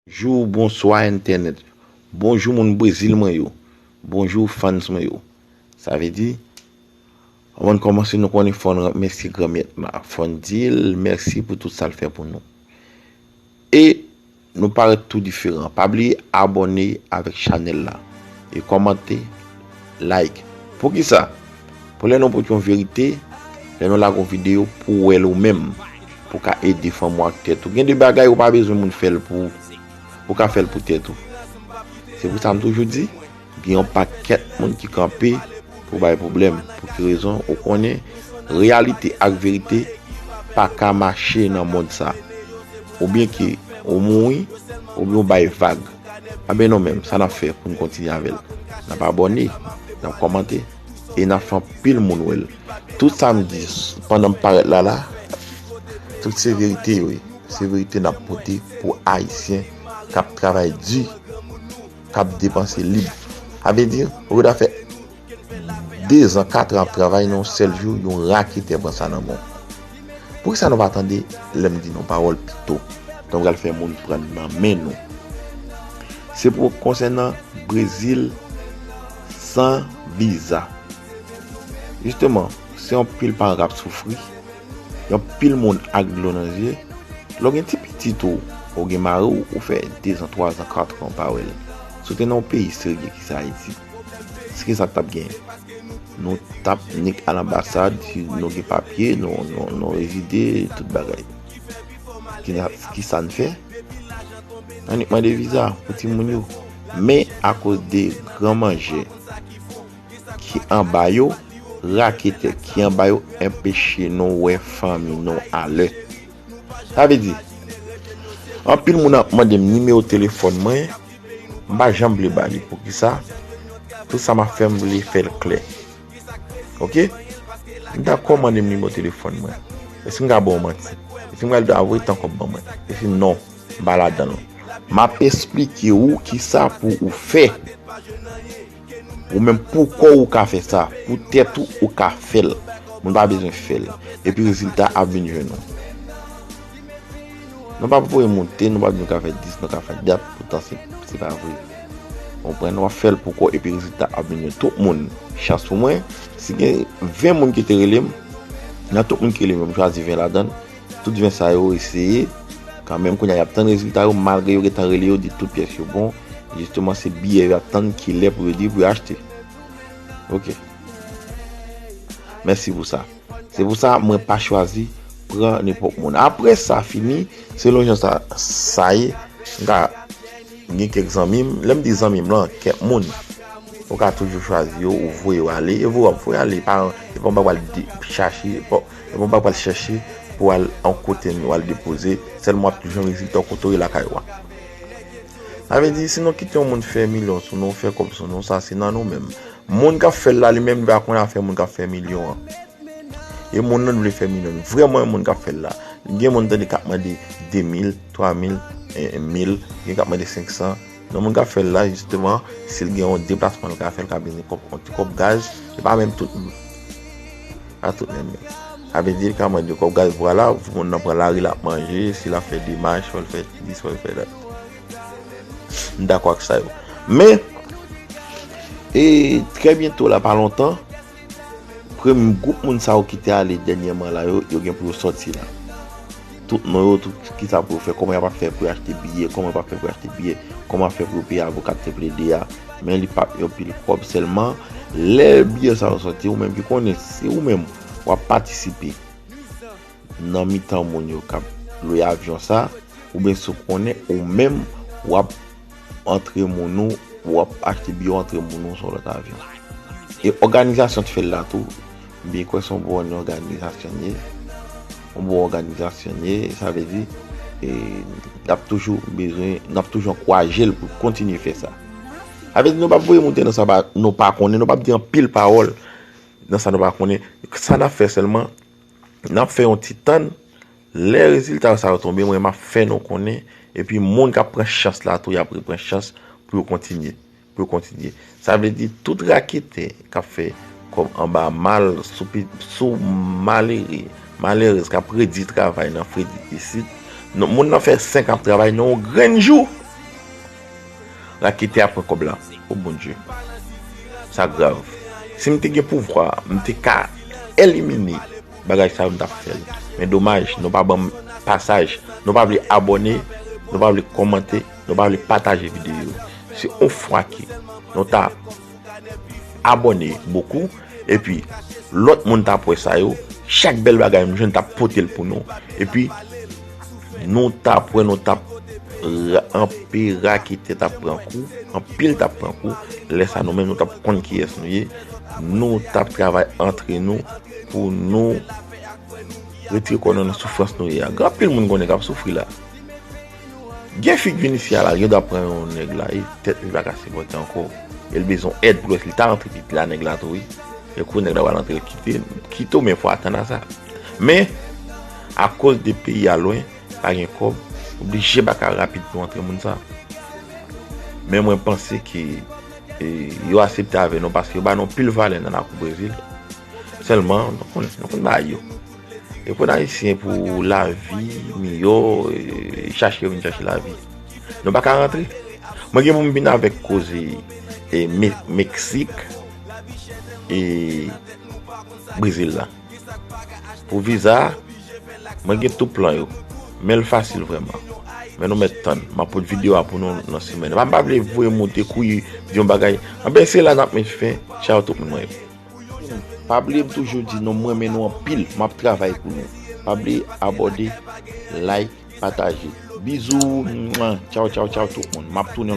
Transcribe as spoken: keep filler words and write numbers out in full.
Bonjou, bonswa entènèt. Bonjou moun Brezil mwen yo. Bonjou fans mwen yo. Sa vle di, anvan n kòmanse, nou konnen fò n remèsye Granmèt la. Fò n di l mèsi pou tout sa l fè pou nou. E nou parèt tou diferan. Pa bliye abòne avèk chanèl la. E kòmante, like. Poukisa? Pou lè nou pote yon verite, lè nou lage yon videyo pou w wè l ou menm, pou w ka ede fanmi w ak tèt ou. Gen de bagay ou pa bezwen moun fè l pou ou. Ou ka fè l pou tèt ou. Se pou sa m toujou di, gen yon pakèt moun ki kanpe pou bay pwoblèm. Pou ki rezon? Ou konnen, reyalite ak verite pa ka mache nan mond sa. Oubyen ke ou mouri, oubyen ou bay vag. Anben nou menm, sa n ap fè pou n kontinye avè l? N ap abòne, n ap kòmante, e n ap fè anpil moun wè l. Tout sa m di pandan m parèt la la, tout se verite yo ye. Se verite n ap pote pou Ayisyen k ap travay di, k ap depanse lib. Sa vle di, ou ta fè dezan, katran ap travay, nan yon sèl jou, yon raketè pran sa nan men w. Poukisa nou pa tande lè m di nou pawòl pito? Donk, pral fè moun pran nan men nou. Se pou konsènan Brezil san viza. Jisteman, se yon pil paran k ap soufri, yon pil moun ak dlo nan zye. Lè w gen ti pitit ou, ou gen mari w, ou fè dezan, twazan, katran w pa wè l. Si w te nan yon peyi serye ki se Ayiti, se ki sa k t ap genyen? Nou t ap nik al anbasad, si nou gen papye, nou, nou, nou rezide, tout bagay. Ki, ki sa n fè? Annik mande viza pou timoun yo. Men akoz de gran manjè ki anba yo, raketè ki anba yo, enpeche nou wè fanmi nou alè. Sa vle di, anpil moun ap mande m nimewo telefòn mwen, m pa janm vle ba li. Poukisa? Tout sa m ap fè, m vle fè l klè. Oke? M dakò, mande m nimewo telefòn mwen. Èske m ka ba w manti? Èske m pral di w, a wi, tankou ban mwen? Epi non, m pa ladan l. M ap esplike w kisa pou ou fè. Ou menm pou kò w ou ka fè sa. Pou tèt ou, ou ka fè l. Moun pa bezwen fè l. Epi rezilta ap vin jwenn ou. Nou p ap voye moute, nou p ap di nou ka fè dis, nou ka fè dat, poutan se, se pa vre. Konprann? W ap fè l pou kò epi rezilta ap vin jwenn tout moun. Chans pou mwen, si gen ven moun ki te rele m, nan tout moun ki rele m yo, m chwazi ven ladan l. Tout ven sa yo eseye, kanmenm kounye a y ap tann rezilta yo, malgre yo gentan rele yo, di tout pyès yo bon. Jisteman, se biyè yo ap tann ki lè pou yo di pou yo achte. Oke. Mèsi pou sa. Se pou sa mwen pa chwazi pran nenpòt moun. Apre sa fini, selon jan sa, sa ye, m ka gen kèk zanmi m. Lè m di zanmi m lan, kèk moun, ou ka toujou chwazi yo, ou voye yo ale. E voye w ap voye ale, e pa, e pa yon bagay w al de-, chache, e pa, e pa yon bagay w al chèche pou w al yon kote w al depoze. Sèlman w ap toujou jwenn rezilta w kote w ye lakay ou a. Sa vle di, si nou kite yon moun fè milyon sou nou, fè kòb sou nou, sa se nan nou menm. Moun k ap fè l la, li menm, li pa konn afè moun k ap fè milyon an. E moun nan vle fè milyon. Vrèman, yon moun k ap fè l la. Gen moun tande k ap mande de mil, twa mil, en mil, gen k ap mande senk san. Non, moun k ap fè l la, jisteman, si l gen yon deplasman l ka fè, l ka bezwen kòb, yon ti kòb gaz, se pa menm tout moun. Pa tout menm. Sa vle di, l ka mande kòb gaz, vwala, pou moun nan pran lari, l ap manje, si l ap fè demach, fò l fè dis, fò l fè dat. M dakò ak sa yo. Men, e, trè byento la, pa lontan, premye gwoup moun sa yo ki te ale dènyèman la, yo, yo gen pou yo sòti la. Tout non yo, tout ki sa pou yo fè, kòman y ap fè pou yo achte biyè, kòman y ap fè pou yo achte biyè, kòman fè pou yo peye avoka k te plede a. Men li p ap yon pil kòb sèlman. Lè biyè sa yo sòti, ou menm ki konnen, se ou menm w ap patisipe nan mitan moun yo k ap lwe avyon sa, oubyen si w konnen ou menm w ap antre moun ou, w ap achte biyè w antre moun ou sou lòt avyon. E òganizasyon t fè l la tou, m byen kwè se yon bon òganizasyon l ye. Yon bon òganizasyon l ye, sa vle di, e, n ap toujou bezwen, n ap toujou ankouraje l pou l kontinye fè sa. Sa vle di nou p ap voye moun te nan sa pa, nou pa konnen, nou p ap di anpil pawòl nan sa nou pa konnen. Sa n ap fè sèlman, n ap fè yon ti tann. Lè rezilta sa yo tonbe, mwen, m ap fè nou konnen. Epi moun k ap pran chans la tou, y ap repran chans pou yo kontinye. Pou yo kontinye. Sa vle di, tout raketè k ap fè kòb anba mal sou pi-, sou malere, malerèz k ap redi travay nan fredi isit, Non, moun nan fè senk an ap travay nan yon grenn jou. Raketè a pran kòb la. O Bondye. Sa grav. Si m te gen pouvwa, m te ka elimine bagay sa yo, m t ap fè l. Men domaj, nou pa ban m pasaj. Nou pa vle abòne, nou pa vle kòmante, nou pa vle pataje videyo. Se yon fwa ke nou ta abòne bokou, epi lòt moun t ap wè sa yo, chak bèl bagay m jwenn t ap pote l pou nou. Epi nou t ap wè, nou t ap ra- anpe raketè t ap pran kou, anpil t ap pran kou. Lè sa nou menm nou t ap konn kiyès nou ye. Nou t ap travay antre nou pou nou retire kò nou nan soufrans nou ye a. Gen anpil moun konnen k ap soufri la. Gen fi k vin isi a la, gen dwa pran yon nèg la, e tèt li pa ka sipòte ankò. E l bezwen èd pou l wè si l ta rantre pitit la, nèg la tou, wi. E kou nèg la pral rantre, kite, kite w, men fò atann a sa. Men, akoz de peyi a lwen, pa gen kòb, oblije baka rapid pou antre moun sa. Men mwen panse ke e, yo aksepte avè nou paske yo ba nou pil valè nan lakou Brezil. Sèlman, nou konn, nou konn bagay yo. E pou Ayisyen pou lavi miyò, e, chache yo vin chache lavi. Nou pa ka rantre. Mwen gen pou m vin avèk koze e, Me- Meksik e Brezil la. Pou viza, mwen gen tout plan yo. Men l fasil vrèman. Men nou mèt tann. M ap pote videyo a pou nou nan semèn. Pa, pa vle voye moute kouri di yon bagay. Anben, se la n ap met fen. Tchaw tout moun mwen. Pa bliye m toujou di nou, m renmen nou anpil. M ap travay pou nou. Pa bliye abòne, like, pataje. Bizou, mwa. Tchaw, tchaw, tchaw tout moun. M ap tounen